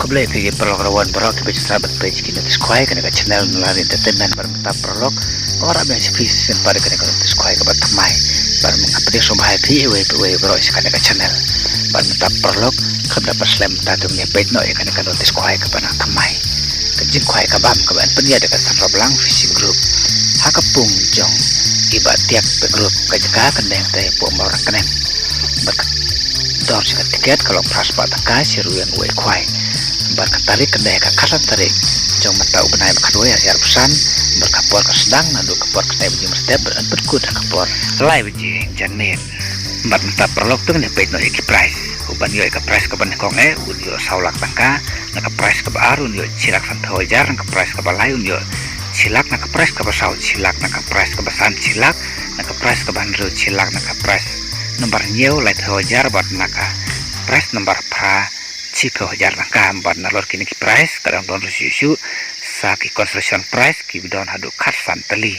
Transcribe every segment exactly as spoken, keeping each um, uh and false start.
Khublei phi ki paralok rawan baroh kiba sngewtynnat ban peit ki notice khwai kane ka channel Nalari Entertainment. Bad mynta paralok, nga wanrah biang sha phi shisien pat kane ka notice khwai kaba thymmai. Bad nga pdiang sngewbha ïa phi iwei pa iwei baroh sha kane ka channel. Bad mynta paralok, khlem da pynslem mynta to ngin ïa peit noh ïa kane ka notice khwai kaba nang thymmai. Ka jingkhwai ka bam kaba yn pynïaid da ka Central Balang Fishing Group ha ka pung jong i Bah Tiak Pek Group, ka jaka ka neng te Pohmawrangkneng. Bad ka dor jong ka tiket ka long phra spah tyngka shi ryngwiang uwei khwai. Bad ka tarik ka dei ka khatsan tarik jong mynta u bnai ba khatwei, ar hajar arphew san. Bad ka por ka sdang naduh ka por khyndai baje mynstep bad yn pynkut ha ka por lai baje janmiet. Bad mynta paralok to ngin ïa peit noh ïa ki prize. Uban ïoh ïa ka prize kaba nyngkong eh un ïoh saw lak tyngka, na ka prize kaba ar un ïoh shi lak sanphew hajar, na ka prize kaba lai un ïoh shi lak, na ka prize kaba saw shi lak, na ka prize kaba san shi lak, na ka prize kaba hynriew shi lak, na ka prize number hynñiew laiphew hajar, bad na ka prize number phra shiphew hajar tyngka. Bad nalor kine ki prize ka dang don ruh shuh shuh sa ki consolation prize kiba don haduh khatsan tylli.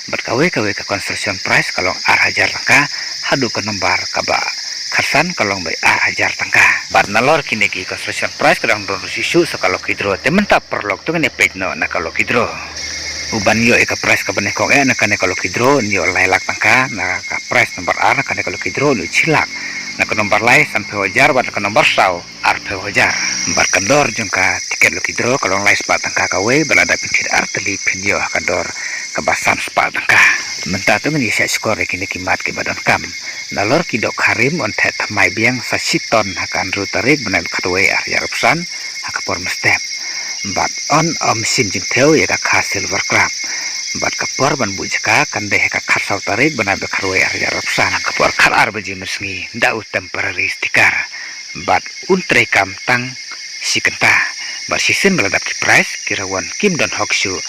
Bad kawei kawei ka consolation prize ka long ar hajar tyngka haduh ka number kaba khatsan ka long bai ar hajar tyngka. Bad nalor kine ki consolation prize ka dang don ruh shuh shuh sa ka lucky draw. Te mynta paralok to ngin ïa peit noh na ka lucky draw. Uban ïoh ïa ka prize kaba nyngkong eh na kane ka lucky draw un ïoh lai lak tyngka, na ka prize number ar na kane ka lucky draw un ïoh shi lak, na ka number lai sanphew hajar, bad na ka number saw arphew hajar. Bad ka dor jong ka tiket lucky draw ka long lai spah tyngka kawei, bad lada phin thied ar tylli phin ïoh ha ka dor kaba san spah tyngka. Mynta to ngin ïa shah shkor ïa kine ki mat kiba donkam. Nalor ki dohkha rim yn theh thymmai biang sa shi ton ha ka hynriew tarik bnai ba khatwei, ar hajar arphew san ha ka por mynstep. Bad yn ym shim jingthew ïa ka kha silver crab. Bad ka por ban buh jaka kan dei ha ka khatsaw tarik bnai ba khatwei, ar hajar arphew san ha ka por khatar baje mynsngi da u temporary sticker. Bad un treikam tang shi kynta. Bad shisien ba la dap ki prize, ki rawon kim don hok shuh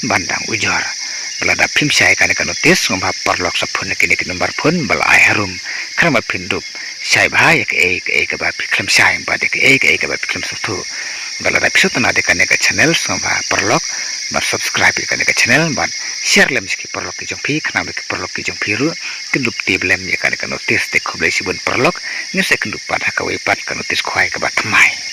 ban dang ujor. Ba la dap phim shai kane ka notice, sngewbha paralok sa phone na kine ki number phone ba la ai harum. Khnang ba phin dup shai bha ïa kaei kaei kaba phi khlem shai bad ïa kaei kaei kaba phi khlem sngewthuh. Ba la dap phi sngewtynnat ïa kane ka channel, sngewbha paralok ban subscribe ïa kane ka channel bad share lem sha ki paralok ki jong phi, khnang ba ki paralok ki jong phi ruh kin dup tip lem ïa kane ka notice. Te khublei shibun paralok, ngin sa ïakynduh pat ha kawei pat ka notice khwai kaba thymmai.